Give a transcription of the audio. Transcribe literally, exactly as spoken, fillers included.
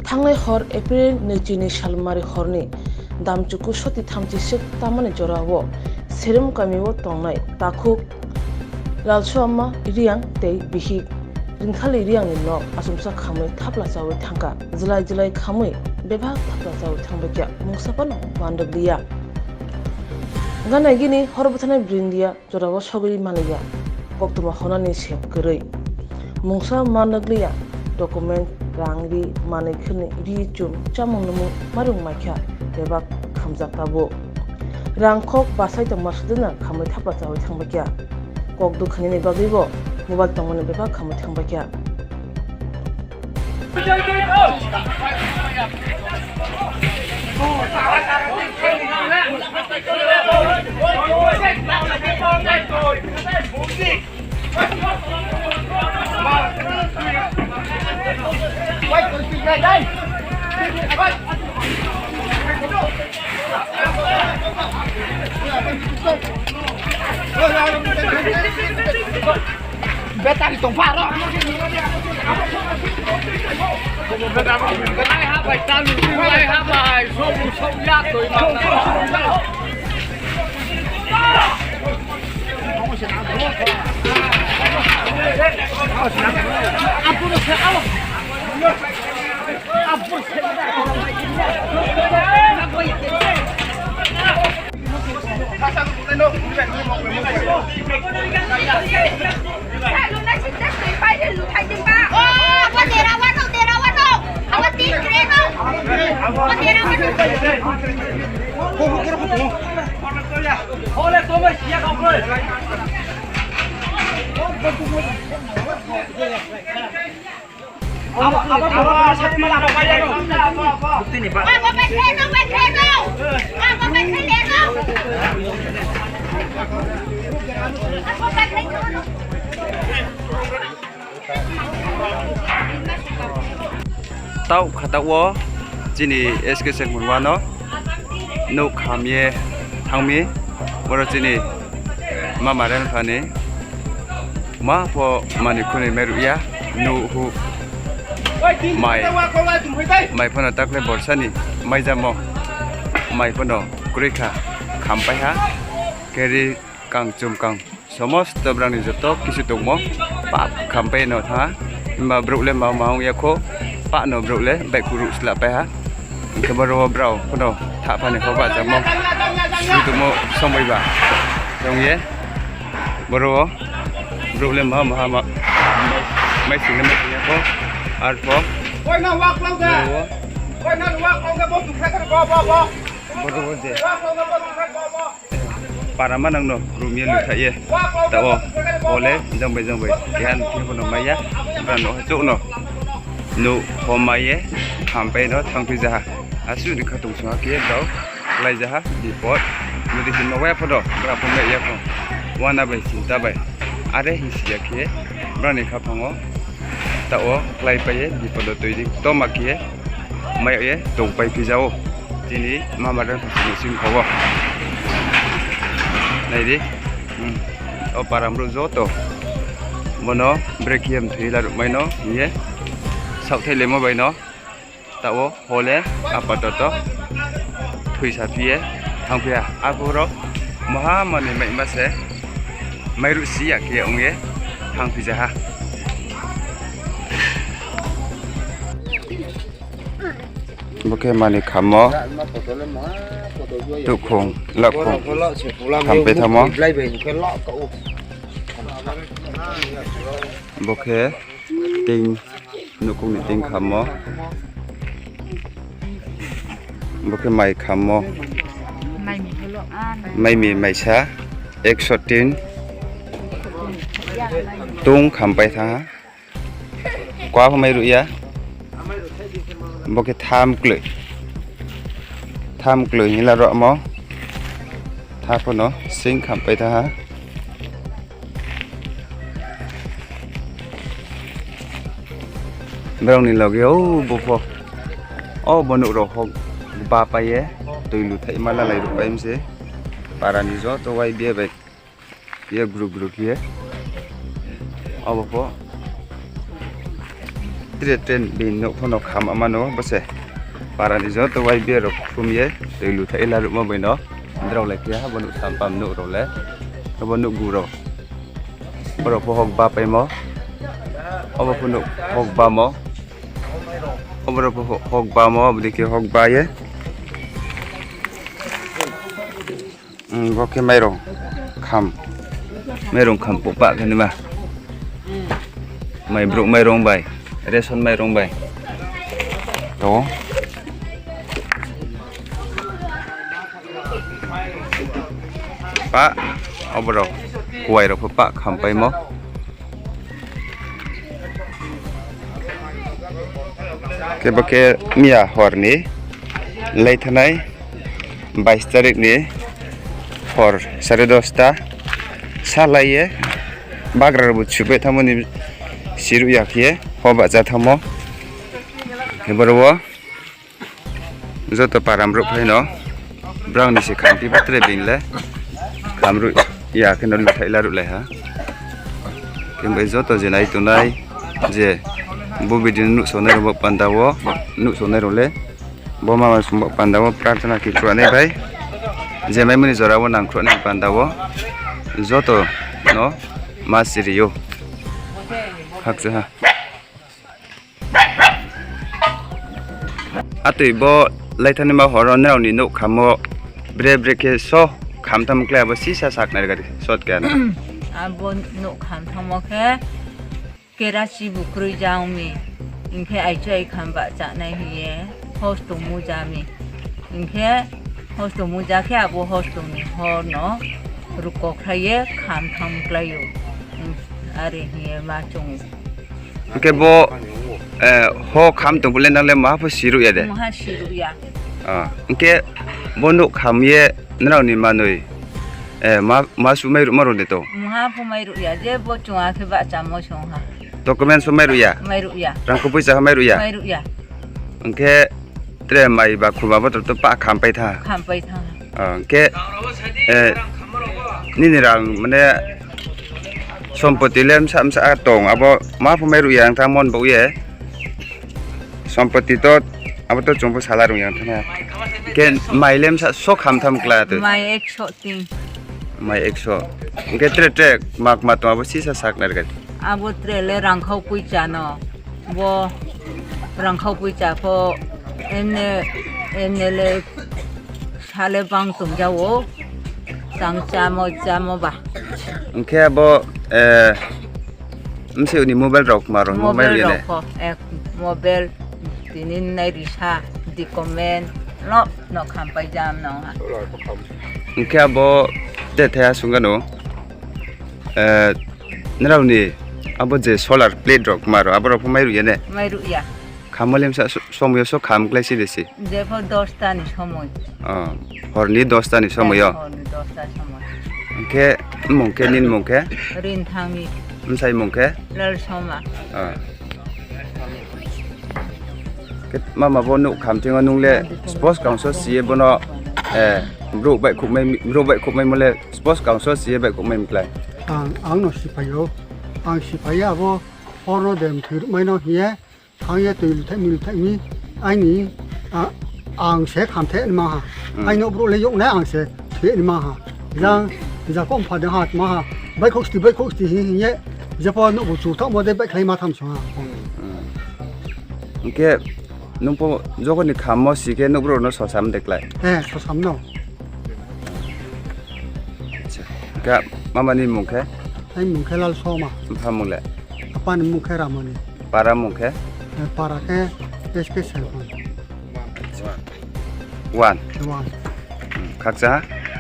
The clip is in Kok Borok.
Thangnai hor April nwichini salmari horni damchuku soti thamchi sek tamani jorao Serem kamio tongnai takhuk Lalsuama Riang tei bihik Rinkhali Riangni nok achomsa khamwi thapla chawi thangkha. Jwlai jwlai khamwi bebak thapla chawi thangbaikha, mungsa phano manrwkliya. Gana gini hor bwtharnai bwrwindia jorao sogwi manliya, koktwma honani se kwrwi. Mungsa manrwkliya, document, rang ri manwi khwrwini ri chum chamung nwmung marwk maikha, bebak khamjak tabuk. Rang khok bachai tongma swdwkno khamwi thapla chawi thangbaikha. Kok dukhanini bagwibo mobile tongmani bebak khamwi thangbaikha. Battery tong pha ro. Lai ha bai, talu lai ha bai, so so ya toi ma. Tau khatao chini S K Sengmon wano nuk khamye thangmi, oro chini mama Renphani ma pho mani khunui mai rukya, nuhu mai, mai phano takle borsani maijamo, mai phano kwrwi kha, khampai ha, keri kang chum kang. Somosto brangni joto kisu tongmo pap khampai no tha. Himba brouh le ma ma wng ya kho, pa no brouh le bai kuru sla pai ha. Hingke boro brao kono tha phani kho ba jamo. Sudumo somoi ba tong ye. Boro brouh le ma ma ma mai sing le mai sing ya kho. Ar pho. Koi na wak lau da. Boro. Koi na wak lau da, bo tu kha kar bo bo bo. Boro bo je. Wak lau da, bo tu kha bo bo. Para manang no rumye lutha ye. Tao ole jangbai jangbai kehan khe bono maya. Bra no chok no. No homai ye hampai no thangpi jaha. Asu ni khatung swa khe dao lai jaha bipot. Mudi hin no waya phodo bra phung ya kho. Wana bai chinta bai. Are hin siya khe bra ni kha phango. Tao lai pai ye bipot twi di. Toma khe. Mai ye tong pai phi jao. Tini mama dan sing kho. Nai di. Hmm. O param ru joto. Bono break yem thwi la ruk mai no ye. Saothai lemo bai no. Tao hole apatoto. Thwi sa phi ye. Thang phi ya. Aphuru maha mani mai ma se. Mai ru si ya khe ong ye. Thang phi jaha. Bo khe mani khammo tukhung lakhung khampai thamo. Bo khe ting nukhungni ting khammo. Bo khe mai khammo. Mai mi maisa ekso tin tung khampai tha. Kwa pha mai rw ya. Bo khe tham kloi. Tham kloi hinwi la rw mo. Tha phano sing khampai tha ha. Borokni loge o bupho. O bo nuk rok hok ba pai ye. Twi luthai ma lalai rw pai mse. Para ni joto Y B A bai. Ye group group ye. Abo po. Tre tre bini nuk phano kham amano bose. Para ni joto Y B A rok khum ye twi luthai la rukma bai no. Drok lai khe ha bo nuk sam pam nuk rok le. Bo nuk gu rok. Borok pho hok ba paimo. Obo pho nuk hok ba mo. Obo rok pho hok ba mo, aboni khe hok ba ye. Bo khe mairung kham, mairung kham pokpa khe nima. Mai bruk mairung bai, ration mairung bai. To. Pa, oborok kuwai rok pa kham paimo. Kebo khe miya horni laithanai bais tarikni hor sare dosta salaiye bagrarbo chubai thamoni siru yakhiye hoba cha thamo. Khe borok o joto param rok phaino brang ni se khamti batre binle khamru ya kheno luthai laru lai ha. Khe joto je nai tongnai je bo video nukso nai rok panda o nukso nai rok le. Bo mama sumbo panda o prarthana khe khwlai nai bai. Je mai mani jora o nang khwlai nai panda o joto no ma siri o. Hakcha ha. Atwi bo laithani ma horo nrao ni nuk khamo bre bre khe so kham tham khlai abo sisa sak nai gari sot khe ano. Abo nuk kham thamo khe. Kerachi bo kwrwi jang mi, hinkhe aichu ai kham ba chanai hiye hosto muja mi, hinkhe hosto muja khe abo hosto ni hor no rukok khlaiye kham thang klaio, are hiye ma chungo. Hinkhe bo, eh, ho kham tong bole nang le ma pho siru ya de? Maha siru ya. Ah, hinkhe bo nuk kham ye nrao ni manwi, eh, ma, ma sumai ruma rw de to? Maha pho mai rw ya, je bo chunga khe ba chamo song ha. Document so mai rw ya? Mai rw ya. Rang kubui cha mai rw ya? Mai rw ya. Hinkhe tre mai ba khuma bo to pa kham pai tha. Kham pai tha. Ah, hinkhe, eh, nini rang mane sompoti le msa msa tong abo ma pho mai rw ya ang tha mon bo ye. Sompoti to abo to chwngbo sala rung yang thangya. Ke mai lemsa so kham tham kla to. Mai ekso tin. Mai ekso. Ke tre tre mak ma to abo sisa sak nar gati. Abo tre le rangkhau puicha no. Bo rangkhau puicha pho emne emne le sale bang tum jao. Tang chamo chamo ba. Hinkhe abo, eh, mse uni mobile rok ma rok mobile rok pho, ek mobile tini nai risa di comment no no kham pai jam no ha. Hinkhe abo te thaya sungano, eh, nrao ni abo je solar plate rok ma rok abo rok pho mai rw ya ne? Mai rw ya. Khamo lemsa so-, somoyo so kham klai si de si. Jepho dosta ni somoi. Oh, horni dosta ni somoyo. Horni dosta somoi. Hinkhe mung khe nin mung khe? Rinthangni. Msai mung khe? Lal Soma. Oh. Khe mama bo nuk kham thingo nung le sports council siye bono, eh, bro bai khuk mai, bro bai khuk mai mole sports council siye bai khuk mai mklai. Ang, ang no sipayo. Ang sipayo abo horno dem thir mai no hiye. Thangye twi luthai mi luthai mi aini, a, ang se kham the ma ha. Hmm. Aini bro le yok na ang se the ma ha. Jang, ja kom pha de ha ma ha. Bai khok sti, bai khok sti hi hi ye. Je pa no bu chu thok mo de bai khlai ma tham song ha. Hmm. Hinkhe nung po jogo ni kham mo si khe nuk bro no so sam de klai. Eh, so sam no. Acha. Ga mama ni mung khe? Ai mung khe Lal Soma. Bupha mung le? Apa ni mung khe Ramani. Para mung khe? Eh, para khe S K Selpan. One. One. Hmm, khakcha?